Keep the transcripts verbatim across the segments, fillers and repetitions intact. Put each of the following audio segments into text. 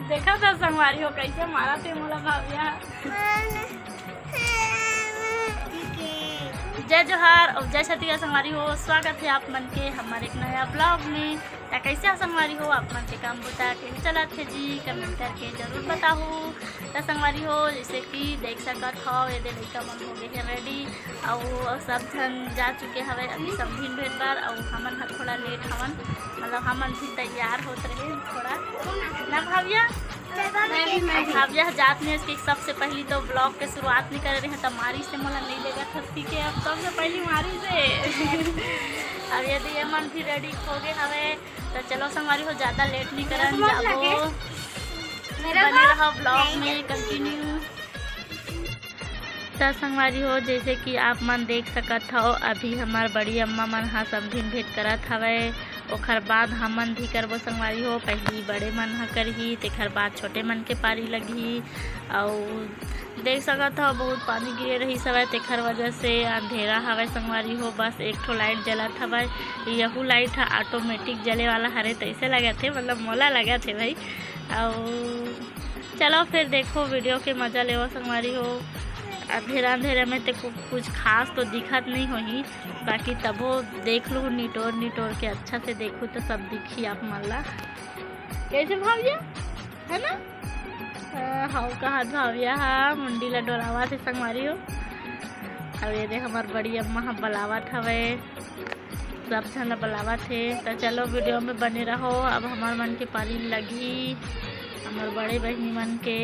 देखा था संगवारी हो, कैसे मारा थे मोला भाविया। जय जोहार और जय छत्तीसगढ़ संगवारी हो, स्वागत है आप मन के हमारे एक नया ब्लॉग में। त कैसे हो संगवारी हो, आप मन के काम बुता के चलत है जी, कमेंट करके जरूर बताओ। त संगवारी हो, जैसे कि देख सकत हो, ये दे लइका मन हो गए हैं रेडी, और सब झन जा चुके हवे अभी समधिन भेंट बर, और हमन ह थोड़ा लेट हवन, मतलब हमन भी तैयार होत रहे थोड़ा ना भाविया। भाविया जात में इसके सबसे पहली तो ब्लॉग के शुरुआत नहीं करे रहे, त मारी से मोला नहीं लेगा थस्ती के, अब सबसे पहली मारी से। अब यदि ये मन भी रेडी हो गए हवे, तो चलो संगवारी हो, ज्यादा लेट नहीं करन, जाबो। बने रहो ब्लॉग में कंटिन्यू। त संगवारी हो, जैसे कि आप मन देख सकत हो, अभी हमार बड़ी अम्मा मन ह समधिन भेंट करत हवय, ओखर बाद हमन भी करबो संगवारी हो। पहली बड़े मन ह करही, तेखर बाद छोटे मन के पारी लगही। अउ देख सकत हो, बहुत पानी गिरे रहिस हवय, तेखर वजह से अंधेरा हवय संगवारी हो। बस एक ठो लाइट जलत हवय, यहू लाइट ह ऑटोमेटिक जले वाला हरे, तइसे लगत हे, मतलब मोला लगत हे भाई। अउ चलो फिर देखो, वीडियो के मजा लेवो संगवारी हो। अंधेरा अंधेरा में ते कु-, कुछ खास तो दिखत नहीं होही, बाकी तबो देख लू निटोर निटोर के, अच्छा से देखू तो सब दिखी आप मन ला। कैसे भाविया, है ना? हाँ, हाउ कहा भाविया हा, मुंडी ला डोलावत हे संगवारी हो। अब ये दे हमार बड़ी अम्मा हा बलावत हवे। सब झन ला बलावत हे। त चलो वीडियो में बने रहो। अब हमार मन के पारी लगही, हमार बड़े बहिनी मन के।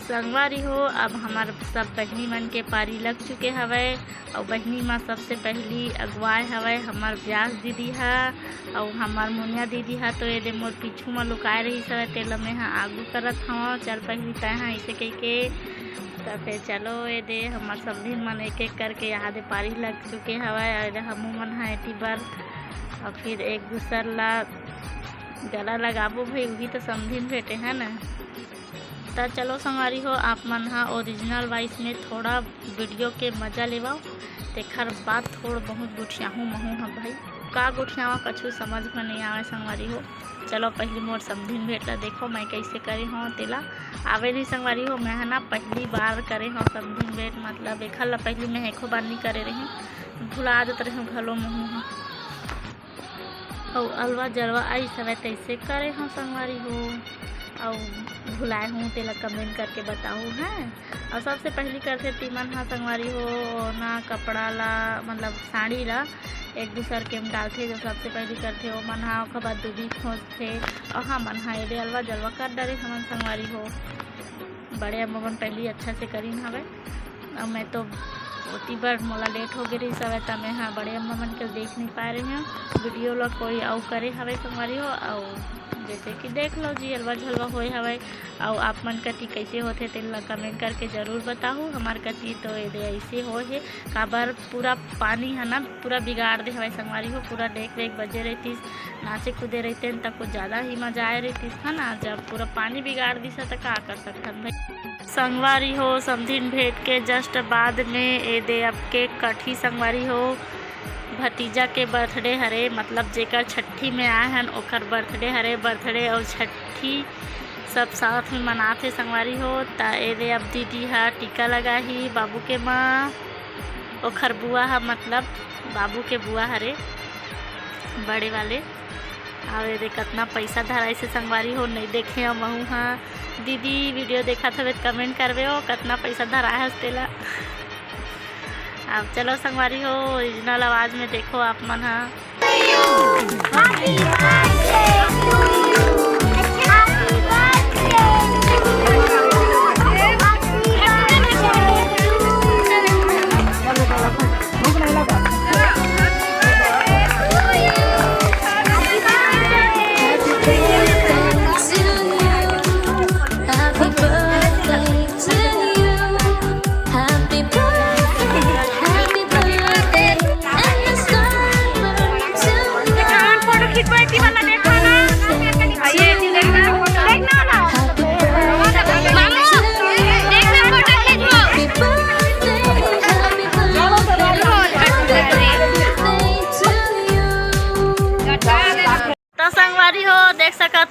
संगवारी हो, अब हमार सब बहिनी मन के पारी लग चुके हवय, अउ बहिनी म सबसे पहली अगुवाए हवय हमार ब्यास दीदी ह, अउ हमार मुनिया दीदी ह तो एदे मोर पीछू म लुकाए रहिस हवय, तेला मेंह आगू करत हवं, "चल पहली तैं ह," अइसे कहिके। त फेर चलो एदे हमार समधिन मन एक एक करके यहाँ दे पारी लग चुके हवय, अउ एदे हमू मन ह एती बर, अउ फिर एक दूसर ला गला लगाबो भाई, उही तो समधिन भेंटे है ना। त चलो संगवारी हो, आप मन ह ओरिजिनल वॉइस में थोड़ा वीडियो के मजा लेवव, तेखर बाद थोड़ बहुत गोठियाहूँ महू ह भाई। का गोठियावा कछु समझ में नहीं आवे संगवारी हो। चलो पहली मोर समधिन भेंट ला देखो, मैं कैसे करे हूँ तेला। आवे नहीं संगवारी हो, मैं ह ना पहली बार करे हूँ समधिन भेंट, मतलब एखर ला पहली मैं एको बार नहीं करे रही, भुला जात रही घलो महू ह। अउ अलवा जलवा अइस हवय तइसे करे हव संगवारी हो, अउ भुलाए हूँ तेला कमेंट करके बताहू हैं। अउ सबसे पहली करथे तिमन ह संगवारी हो, ओना कपड़ा ला मतलब साड़ी ला एक दूसर के म डालथे, जो सबसे पहली करथे ओमन ह, ओखर बाद दूबी खोजथे। अउ हमन ह एदे अलवा जलवा कर डरे हमन संगवारी हो। बड़े अम्मा मन पहली अच्छा से करिन हवय। अब मैं तो ओती बर मोला लेट हो गे रहिस हवय, त मैं ह बड़े अम्मा मन के देख नहीं पाए रहे हूँ। वीडियो ला कोई अउ करे हवय संगवारी हो, अउ जैसे कि देख लो जी, अलवा झलवा होए हवय। अउ आप मन कति कैसे होथे तेन ला कमेंट करके जरूर बताहू। हमार कति तो एदे ऐसे होए हे, काबर पूरा पानी है ना, पूरा बिगाड़ दे हवय संगवारी हो। पूरा डेक वेक बजे रहतीस, नाचे कूदे रहते त कुछ ज़्यादा ही मजा आए रहतीस है ना। जब पूरा पानी बिगाड़ दिस त का कर सकथन भाई। संगवारी हो, समधिन भेंट के just बाद में एदे अब केक कटही संगवारी हो। भतीजा के बर्थडे हरे, मतलब जेकर छठी में आए हन ओकर बर्थडे हरे। बर्थडे अउ छठी सब साथ में मनाथे संगवारी हो। त एदे अब दीदी ह टीका लगाही बाबू के माँ, ओखर बुआ ह, मतलब बाबू के बुआ हरे बड़े वाले। अउ एदे कतना पैसा धराइस हे संगवारी हो, नहीं देखे हव महू ह। दीदी वीडियो देखत हवे त कमेंट करबे हो, कतना पैसा धराए हस तेला। अब चलो संगवारी हो, ओरिजिनल आवाज में देखो आप मन ह।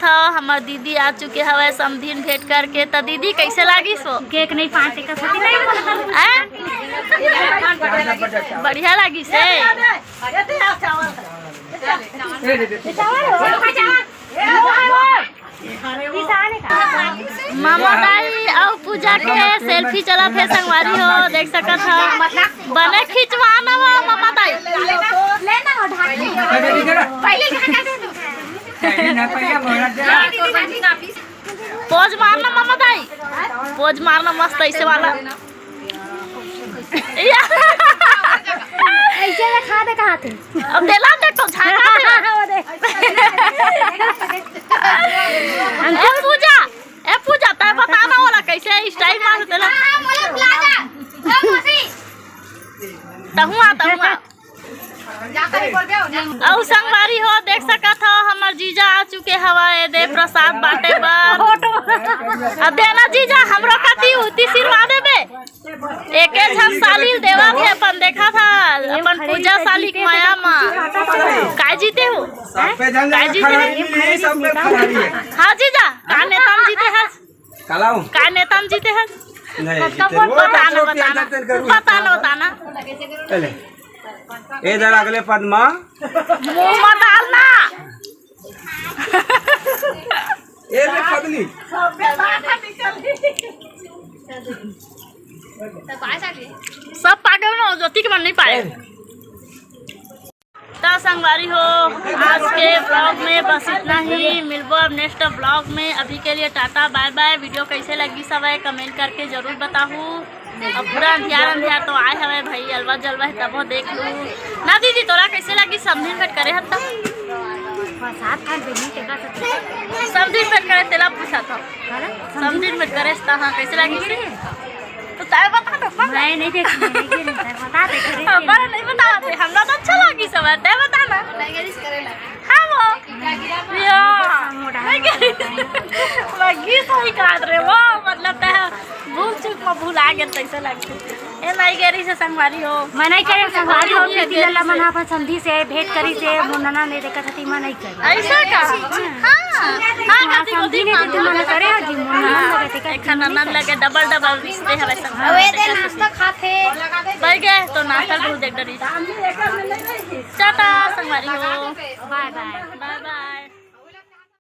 था, हमर दीदी आ चुके हवय समधिन भेंट करके। त दीदी, कैसे लागिस वो? केक नहीं, पाँच एक साथी नहीं बोलता। हैं? बढ़िया लागिस हे। ममताई अउ पूजा के सेल्फी चलत हे संगवारी हो, देख सकत हव। बने खिंचवा न वो ममताई। पोज मारना ममताई, पोज मारना मस्त ऐसे वाला। या। ऐसे दिखा दे कहाँ थे। अब देला दे तो झाका दे। वो दे। ए पूजा, ए पूजा, तै बताना वाला कैसे स्टाइल मार देला। तहुआ, तहुआ। अउ संगवारी हो, देख सकत हो, हमर जीजा आ चुके हवय, ए दे प्रसाद बांटे बर। अब देना जीजा, हमरो कती उती सिरवा देबे। एके झन साली देवत हे, अपन देखत हा, अपन पूजा साली के मया मा। काय जीते हो? काय जीते हो? हाँ जीजा, का नेता में जीते हस? का नेता में जीते हस? नहीं, बताना, बताना, बताना। चले। ए दर अगले पद मा। मुंह मत डालना। ए रे पगली। सब पागल में हो, ज्योति के मन नहीं पाए। त संगवारी हो, आज के ब्लॉग में बस इतना ही। मिलबो अब नेक्स्ट ब्लॉग में। अभी के लिए टाटा बाय बाय। वीडियो कैसे लगी सब है कमेंट करके जरूर बताहू। अब पूरा अंधियार अंधियार तो आए हवे भाई, अलवा जलवा है तबो देख लू ना। दीदी, तोरा कैसे लगी समधिन भेंट करे हत्ता? प्रसाद खान बेनी के का समधिन भेंट करे तेला पूछा था। समधिन भेंट करे हाँ, कैसे लगी? तो तय बता दो। मैं नहीं देखी, मैं नहीं गिरी, तय बता दे, करे हाँ, के। पर नहीं बताते, हमरा तो अच्छा लगी सब, तय बता ना। हाँ वो। या। मोटा नहीं गिरी। लगी सही काट रहे वो, मतलब तय भूल चूक में भूला गए, तैसे लगे। ए नहीं गिरी से संगवारी हो। मैं नहीं करे, संगवारी हो, ये प्रीति लल्ला मन अपन समधी से भेंट करी से, मोर ननद नहीं देखत हती, मैं नहीं करे। ऐसा का? हाँ। हाँ, हाँ, काकी समधी नहीं तो मन करे, हाँ जी, मोर ननद लगे देखत एक ननद लगे, डबल डबल रिश्ते हवे सब। अबे दे नाश्ता खाथे। बैठ गए तो नाश्ता बहुत देख डरी। टाटा संगवारी हो। बाय बाय। बाय बाय।